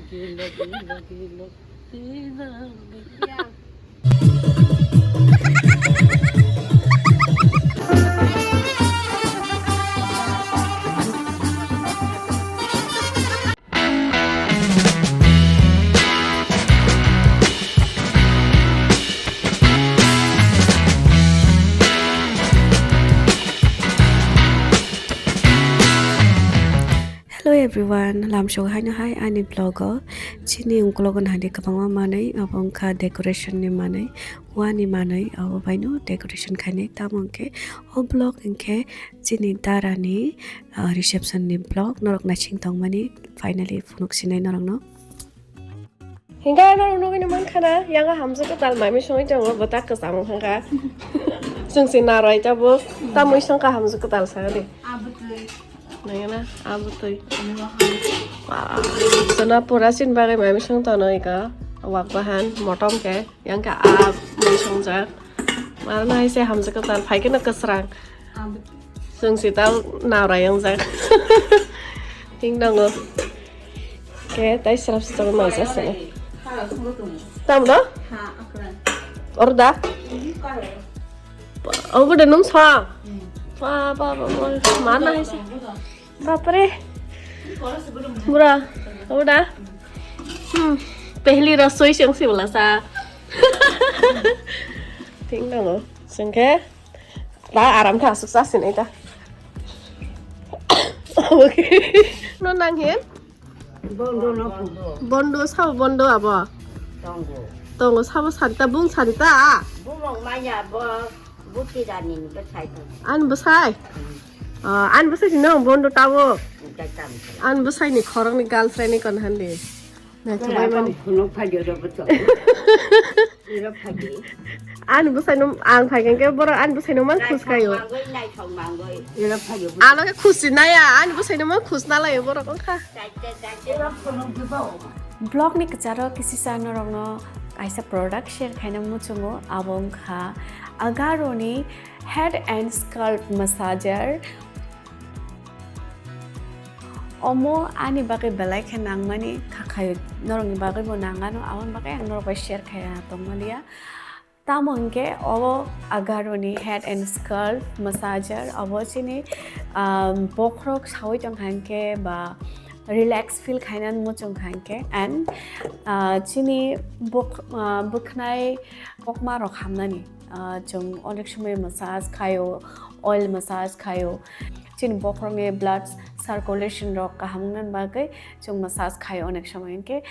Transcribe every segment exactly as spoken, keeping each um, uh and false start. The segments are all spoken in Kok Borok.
Hello everyone, lamsok haino hai ani vlog o. Chini ungkologo nahadi kwbangma manwi, abo wngkha decoration ni manwi, wani manwi, abo baino decoration khainai. Tamo hwnkhe o vlog hwnkhe chini darani, ah, reception ni vlog norok naising tongmani, finally phunuk sinai norokno. Hingke norok nugwi mankha na, yang hamjwk kwtal mami songwi tongo, bwtak kwchang wngkha. Chwng se narwai tabuk, tamwi songkha hamjwk kwtal sa di. Abotwi. Nangya na, abotwi. Nangya ha. Wah, sona pura sin bagwi mami song tono ika. Wak bahan, motom ke, yang ke a mui songjak. Marna hai se hamjwk kwtal, phai khe no kwsrang. Abotwi. Chwng sita naura yang jak. Ting nango. Ke tai srap srap mai jak sini. Tam do? Orda? Ogo de nung sa. Pa pa pa pa. Mana hai se. Bapre. Bura. Ogo da. Hmm. Pehli rasoi chwng si bala sa. Ting nango. Chwng ke. Ta aram kha aswk sa sinai ta. No nang hin? Bondo no. Bondo sabo bondo abo. Tongo. Tongo sabo santa bung santa. Bumong maya bo buti rani ni bwsai to. An bwsai? Ah, an bwsai sino bondo tawo. Utai tam. An bwsai ni khorok ni girlfriend ni kon handi. Naithok bai mani. Phunuk phai di oro bwswk. Iro phai di. Ani bwsaino ang phai khe borok ani bwsaino man khus khaio. Naithok mangwi, naithok mangwi. Iro phai di. Ano khe khus naya, ani bwsaino man khus nalaio borok wngkha. Chaite, chaite. Vlog ni kwcharo kisisa norokno kaisa product share khaina muchungo, abo wngkha Agaro ni Head and Scalp Massager. Omo ani bagwi belai khe nangmani kha khaio, norokni bagwi bo nangano, aboni bagwi ang norok bai share khaiya tongmaliya. Tamo hwnkhe obo Agaro ni Head and Scalp Massager, obo chini, ah, bokhorok sawi tongkha hwnkhe ba relax feel khainani muchung kha hwnkhe, and, ah, chini bok-, ah, bwkhnai kokma rok hamnani, ah, chwng onek somoi massage khaio, oil massage khaio, chini bokhorokni blood circulation rok kaham wngnani bagwi chwng massage khaio onek somoi. Hinkhe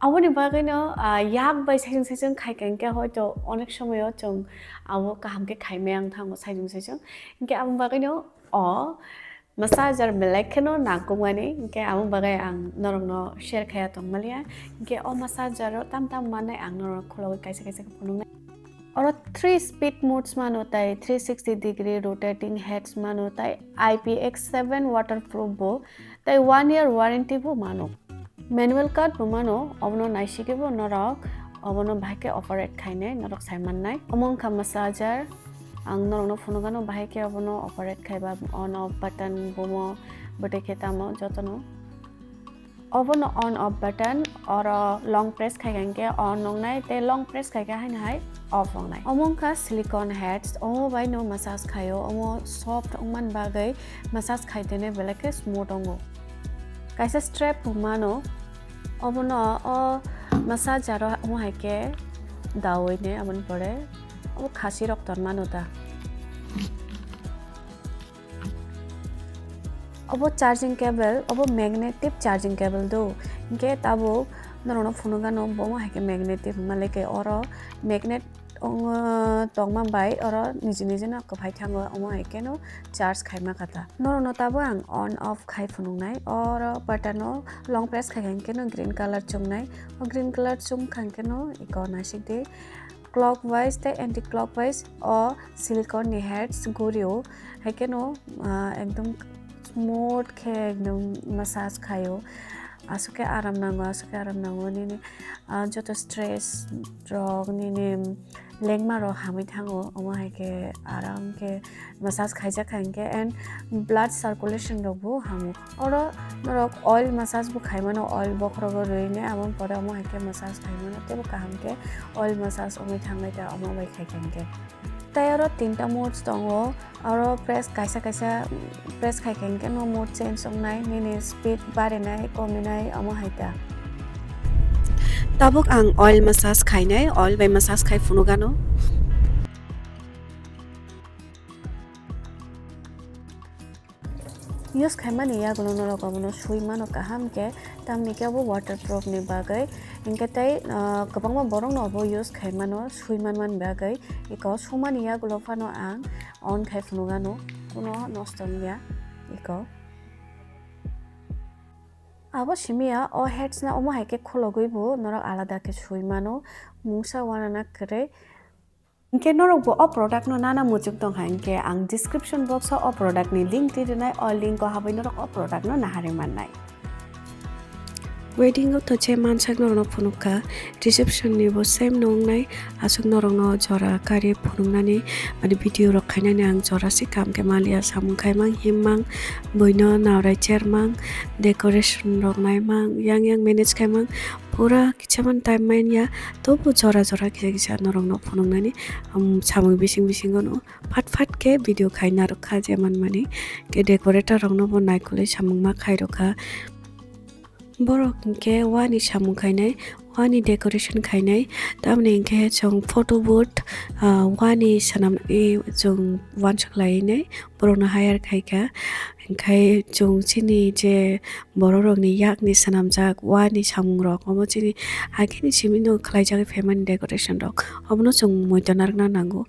aboni bagwino, ah, yak bai saichung saichung khai kha hinkhe hoito onek somoio chwng abo kaham khe khaimaya wng thango saichung saichung. Hinkhe aboni bagwino o massager belai kheno nangkukmani, hinkhe aboni bagwi ang norokno share khaiya tongmaliya. Hinkhe o massager o tam tam mannai ang norokno khulogwi kaisa kaisa khe phunuknai. Oro three speed modes mano, tai three sixty degree rotating heads mano, tai I P X seven waterproof bo, tai one year warranty bo mano. Manual cut bo mano, obono naisigwi bo norok obono bahai khe operate khainai, norok sai mannai. Omo wngkha massager, ang norokno phunukgano bahai khe obono operate khaiba on off button bumo bwtwi khe tamo jotono. Obono on off button, oro long press khai kha hinkhe on wngnai, tei long press khai kha haino hai off wngnai. Omo wngkha silicone heads, omo bai no massage khaio, omo soft wngmani bagwi massage khai tene belai khe smooth wngo. Kaisa strap bo mano, obono o massager o omo hai khe dawi ne aboni pore obo khasi rok ton mano ta. Obo charging cable, obo magnetic charging cable do. Hinkhe tabuk norokno phunukgano bo omo hai khe magnetic hwnma le khe oro magnet wngo tongma bai oro niji niji no kwphai thango, omo hai khe no charge khaima kha ta. Norokno tabuk ang on off khai phunuknai, oro button o long press khai kha hinkhe no green colour chungnai, o green colour chung kha hinkhe no eko naisik di. Clockwise tei anti-clockwise o silicone ni heads gurio, hai kheno, ah, ekdom smooth khe ekdom massage khaio. Aswk khe aram nango, aswk khe aram nango nini, ah, joto stress rok nini lengma rok hamwi thango, omo hai khe aram khe massage khaijak kha hinkhe and blood circulation rok bo hamu. Oro norok oil massage bo khaimano, oil bokhorogo rwini, aboni pore omo hai khe massage khaimano, teibo kaham khe oil massage wngwi thanglai ta omo bai khai kha hinkhe. Tei oro tinta modes tongo, oro press kaisa kaisa press khai kha hinkhe no mode change wngnai, nini speed barinai, kominai, omo hai ta. Tabuk ang oil massage khainai, oil bai massage khai phunukgano. Use khaimani yagulo norok obono sui mano kaham khe, tamni khe obo waterproof ni bagwi. Hinkhe tei, ah, kwbangma borok no obo use khaimano sui manmani bagwi. Eko sumani yagulo phano ang on khai phunukgano, kuno nosto wngya eko. Abo simiya o heads no omo hai khe khulogwi bo norok alada khe sui mano, mungsa uanana kwrwi. Hinkhe norokbo o product no nana muchuk tongkha hinkhe ang description box o o product ni link twi rwnai, o link o habwi norok o product no naharwi mannai. Wedding o to je mansak norokno phunukha, reception ni bo same no wngnai, aswk norokno jora kari phunuknani mani video rok khainani ang jora se kam khe maliya, samung khaimang, himmang, buino naurai chermang, decoration rok naimang, yang yang manage khaimang, pura kisamani time manya, tobo jora jora kisa kisa norokno phunuknani, um, samung bising bisingo no phat phat khe video khai narwkha je manmani, khe decorator rokno bo naikolwi samung ma khairokha. Borok hinkhe wani samung khainai, wani decoration khainai, tamoni hinkhe chwng photo booth, ah, wani swnamwi chwng uansuk lainai borokno hire khaikha. Hinkhe chwng chini je bororokni yakni swnamjak wani samungrok, omo chini haikhe ni simi no khlaijagwi phaimani decoration rok, obono chwng muitu narwkna nango.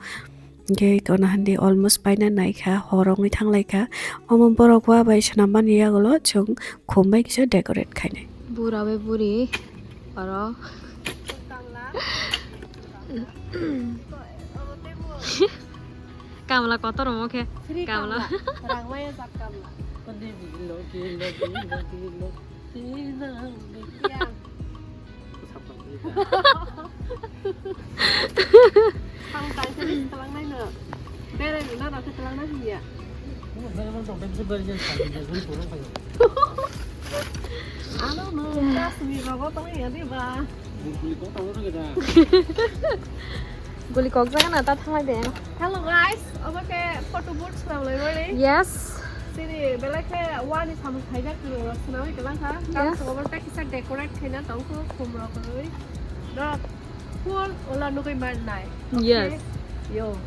Hinkhe kono handi almost paina naikha, hor wngwi thanglaikha. Omo borok wa bai swnammani yagulo chwng khum bai kisa decorate khainai. Bura bai buri oro. Kamla kotor omo khe. Free kamla. Kamla. Rang maya jak kamla. Yang. Ang kaisa ni twlangnai no. Berai rwna rw khe twlangnai hiya. Ano no, kasni rogo tong ya di ba. Guli kok jaga na ta thanglai de. Hello guys, obo khe photo booth swnam lai mani. Yes. Sini belai khe wani samung khaijak rok swnamwi kwlang kha. Yes. Tamsok obo tei kisa decorate khaina tong kho khum rok rwi. Dok full ola nugwi man nai. Okay? Yes. Yo.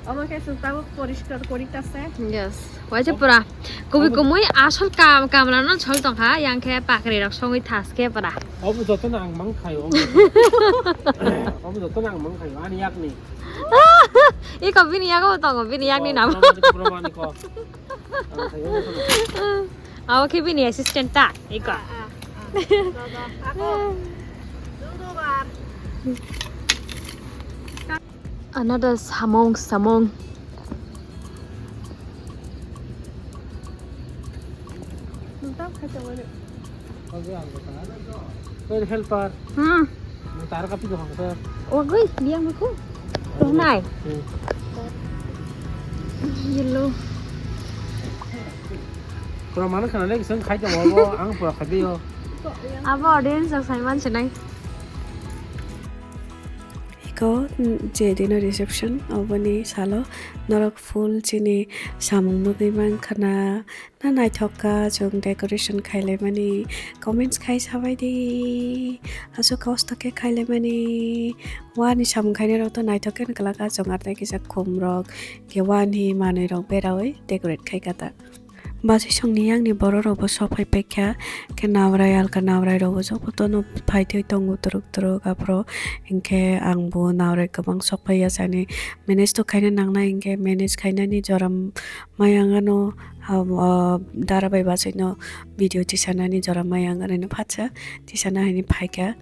Obo khe chwng tabuk poriskar kori ta se. Yes. Waisa pura. Kubui kumui asol kam, kamla no chol tong kha, yang khe pakri rok songwi thas khe pura. Obo joto no ang mang khayo, obo. Obo joto no ang mang khayo, ani yakni. Iko bini yago tongo, bini yakni namo. Pura mani ko, pura mani ko. Ang khayo, obo joto no. Abo khe bini assistant ta, iko. Ah, ah, ah. Do, do. Ako. Do, do, bar. Another samung, samung. Nung tam khai tongmani. Oke, helper. Hmm. Nung tar kapi ko hangsa. Ogoi, liang biko. Rohnai. Hmm. Yellow. Pura mana khana le kisang khai tong obo, ang pura khai dio. Abo audience rok sai man sinai. Iko, mm, je dino reception, oboni salo norok full chini samung nugwi mankha na, na naithok kha chwng decoration khailaimani, comments khai sabaidi, aswk kosto khe khailaimani, wani samung khainai rok to naithok khe wngkha, chwng artai kisa khum rok, khe wani manwi rok berawi decorate khai kha ta. Bachwi songni yakni borok rok bo sok phai paikha, khe nabrai alka nabrai rok bo jotono phai thwi tongo twrwk twrwk aphuru, hinkhe ang bo nabrai kwbang sok phaiya sani manage to khaina nangnai, hinkhe manage khainani jora maya wngano, ah, ah, dara bai bachwino video tisanani jora maya wngani phatsa tisana hinwi phaikha.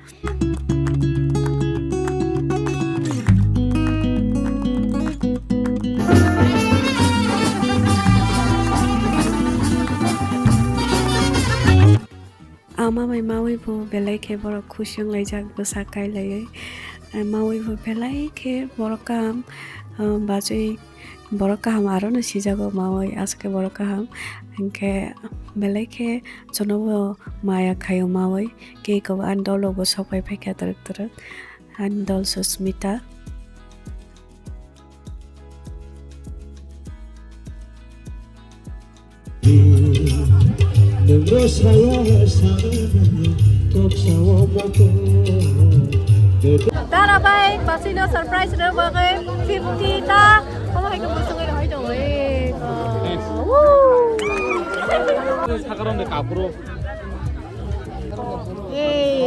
Ang Ama bai mawi bo belai khe borok khusi wng laijak, bwsa kai laiwi. Mawi bo belai khe borok kaham, ah, bachwi borok kaham aro no sijago mawi, aswk khe borok kaham. Hinkhe belai khe jono bo maya khaio mawi, cake o ani dol rok bo sok pai phaikha twrwk twrwk, ani dol Susmita. Dara bai, basino surprise rw bagwi fifty ta. Omo hai khe bwswngwi rw hai tongo, eh. Woo! Sakaron de kapuro. Yay.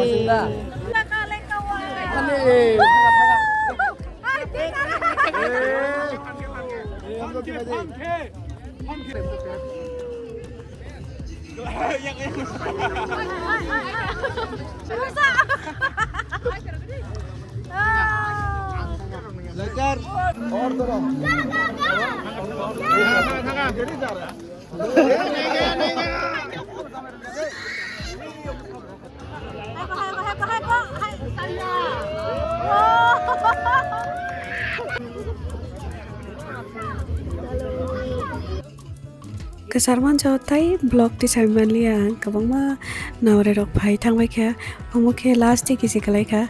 Kwchar manjak tei vlog tisai manliya ang, kwbangma naorai rok phai thangbai kha, omo khe last day kisi kwlai kha,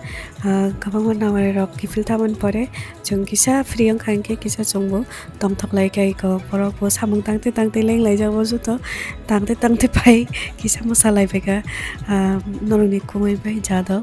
ah, kwbangma naorai rok kiphil tangmani pore chwng kisa free wngkha, hinkhe kisa chwngbo tongthok lai kha iko, borok bo samung tangte tangte leng laijak bo joto tangte tangte phai kisa mwsa lai phaikha, ah, norokni kumui bai jado.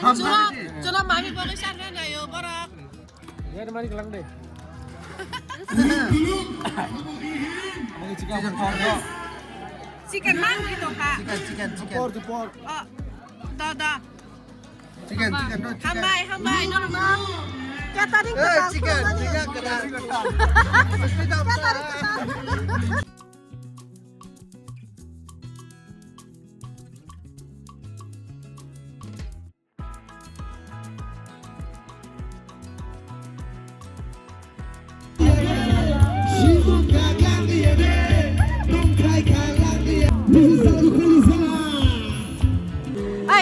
Chwla, chwla mami bagwi sanna naio borok. Chicken man ni tongkha. Chicken, chicken, chicken. Por, por. Oh, da, da. Chicken, chicken, no, chicken. Hambai, hambai, no, no. Catering. Eh, chicken, chicken, chicken. Catering, catering.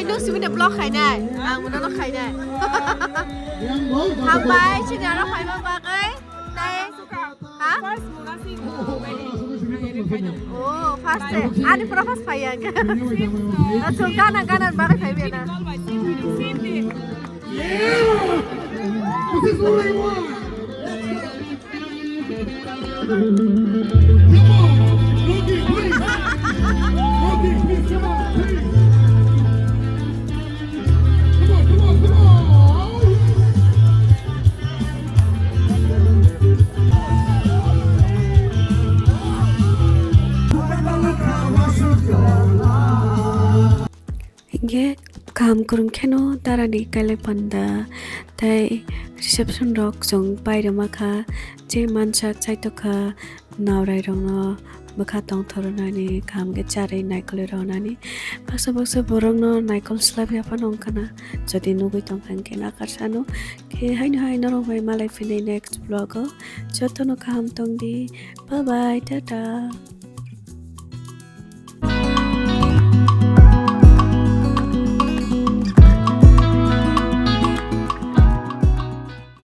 Nung simi de vlog khainai, ang mano no khainai. Hambai, chini aro khaima bagwi. Nai, ha? Oh, first day. Ani pura first phaiya. Achung gana gana bagwi phaibi na. Come on, Rocky, please. Rocky, please, come on, please. Come on, come on, come on. Hinkhe kaham kwrwng kheno darani kailai panda tei reception rok chwng pairwma kha, je mansak chaitokha naorai rokno bwkha tongthornani kaham khe charwi naikolwi rwnani. Baksa baksa borokno naikol swlapya phano wngkhana, jodi nugwi tongkha hinkhe nakar sano. Khe haino hai norok bai malai phinai next vlog o, jotono kaham tongdi, bye bye, tata.